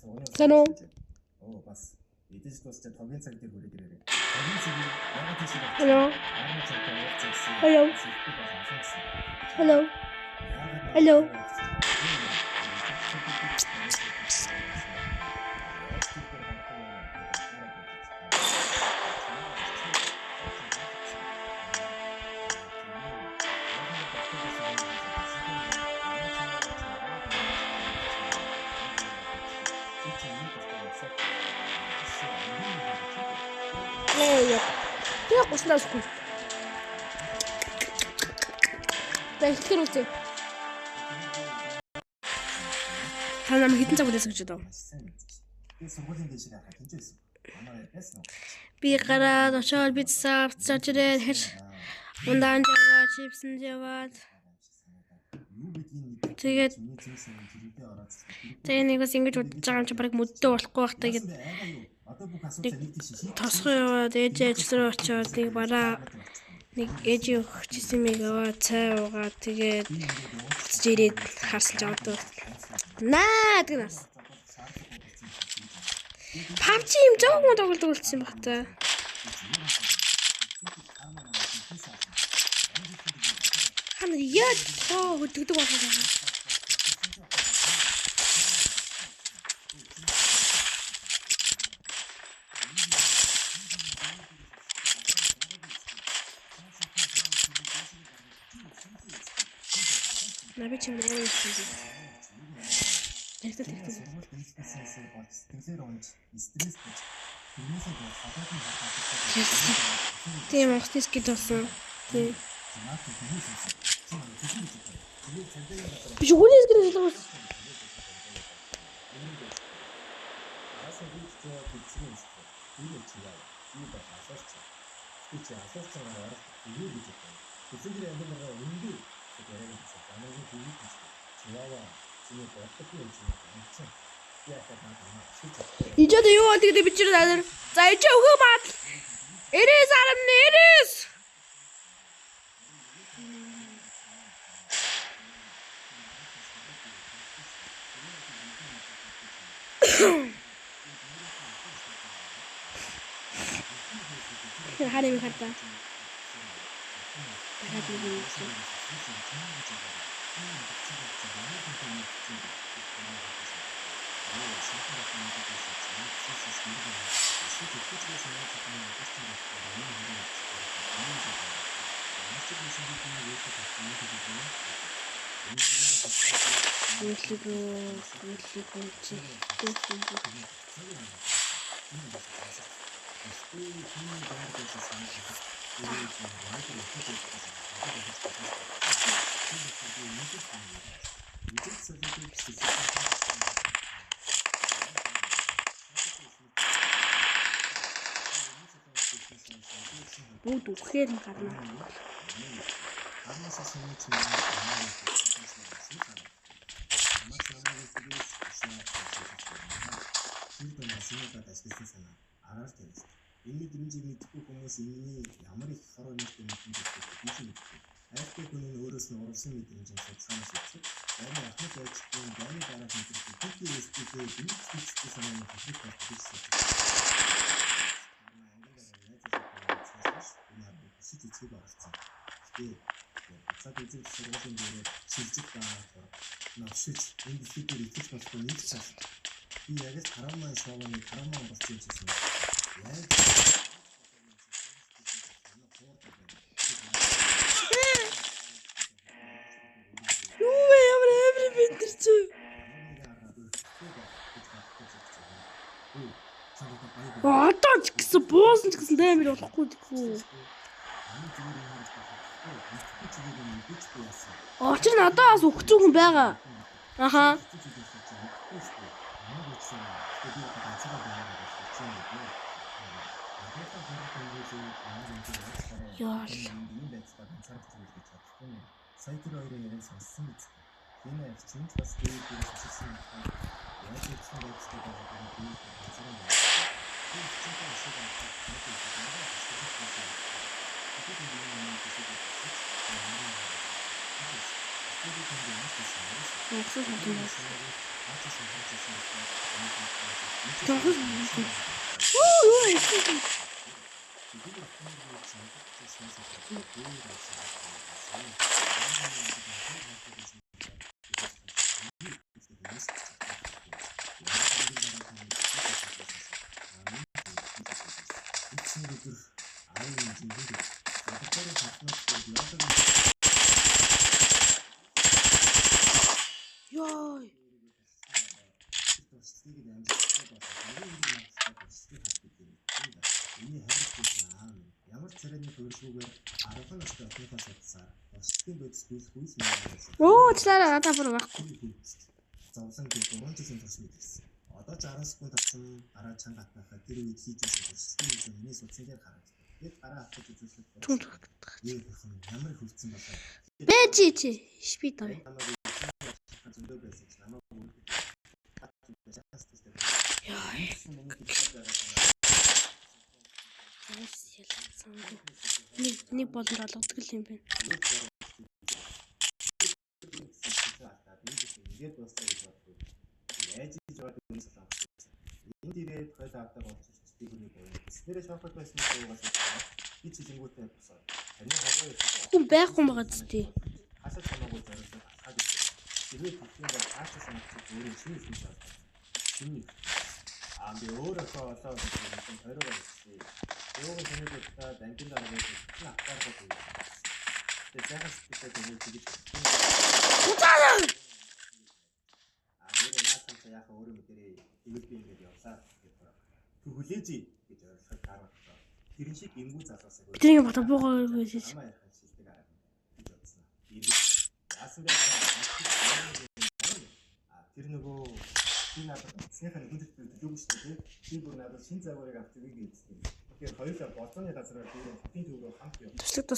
Сайн уу? Hello. Hello. Hello. Hello. Тэгээ 30-аас үгүй. За эхлэхээр үзье. Та намайг хэдэн цаг үлээсэн гэж бодов? Би гараад очоод пицца авцаач ирээд хэр ундаан яваад чипсэн яваад тэгээд тэгээ нэг бас ингэж удаж байгаа юм чи бараг мөддөө болохгүй байх та гэд нэг тосгоо яваад ээж ажил руу очиод нэг бараа нэг ээжийн өгчсэн мийг аваад цай уугаад тэгээд буцаж ирээд харсалж аваад наа гэдэг нас. PUBG юм жоохон тоглодог болсон юм бах та. Хана яаж тоо хөдөгдөг болоод байгаа. На би чам ямар юм бэ? Тэртэл тэртэл. Тийм онгоцны скид болсон. Тийм. Би шүгүний скид хэлсэн. Ижээд юу болдог гэдэг би чир даа. За ижээ өгөө маад. 99.9. Харин хардаа. Дахиад нэг юм гэсэн. Үлгүү чи. Бүгд үхэхээр нь гарна. Юу вэ ямар амар бинтер чи. Одоо ч гэсэн буусан ч гэсэн амар болохгүй тэггүй. Учир нь одоо бас өгцөн хүн байгаа. Аха. Яал. Уксус хатан. Тонгос. Оо юу юм? Йой. Оо уучлаарай, надад бүр байхгүй. Зовлон гэж 3 жилийн турш мэдэрсэн. Одоо 60 секунд авсан гараа чанга атнахаа тэр үед хийж байсан туршлагын үйл миний судсан дээр харагдав. Бид гараа авах үзүүлэлт Түн. Ямар их хөвцөн болоо. Бэж чи шби тав. Зөндөө байсан ч намайг Йой. Нэг нэг боломж олгодог л юм байна. Ингээд дуусаа гэж боддог. Яаж хийж байгааг нь солонгос. Энд ирээд хойл авдаг болж чичдэг хүний буян. Тэснэрээ шокод байсан дуугаас би чилэнгүүтээ босоод. Таны хогоо Хүн байхгүй юм байгаа зү. Хашаа чамаагүй зориулаад алхаад ирсэн. Хэрвээ тэгэх юм бол цаашаа сонгоцод өөрийн шинэ ертөнц олгох. Шинэ ертөнц. Аа, би өөр охин олоо гэж хэлсэн, хоригоор ирсэн. Юуг таны бодлоо дангийн дараа байж автааргүй буюу. Тэгээ сайхан сэтгэлтэй таны тэгж. Уцаа. Аа, нэрээ наасан чи яхаа өөрөө мэдэрээ. Тэгвэл би ингэж явлаа гэж бороо. Түр хүлээж гэж ойлгохыг таарууллаа. Тэрэн шиг эмгүү залуусаа. Бидний бата буугаа гэж. Намаа ярих шилдэг арга гэж бодсон. Яасан бэ? А тэр нөгөө би надад эцнийхээ нэгэн төлөвлөж өгдөөгүй шүү дээ. Би бүр надад шин загварыг авч өгье гэж хэлсэн. Тэгэхээр хоёулаа болзооны газраар би хотын төв рүү хамт явсан. Туршлага.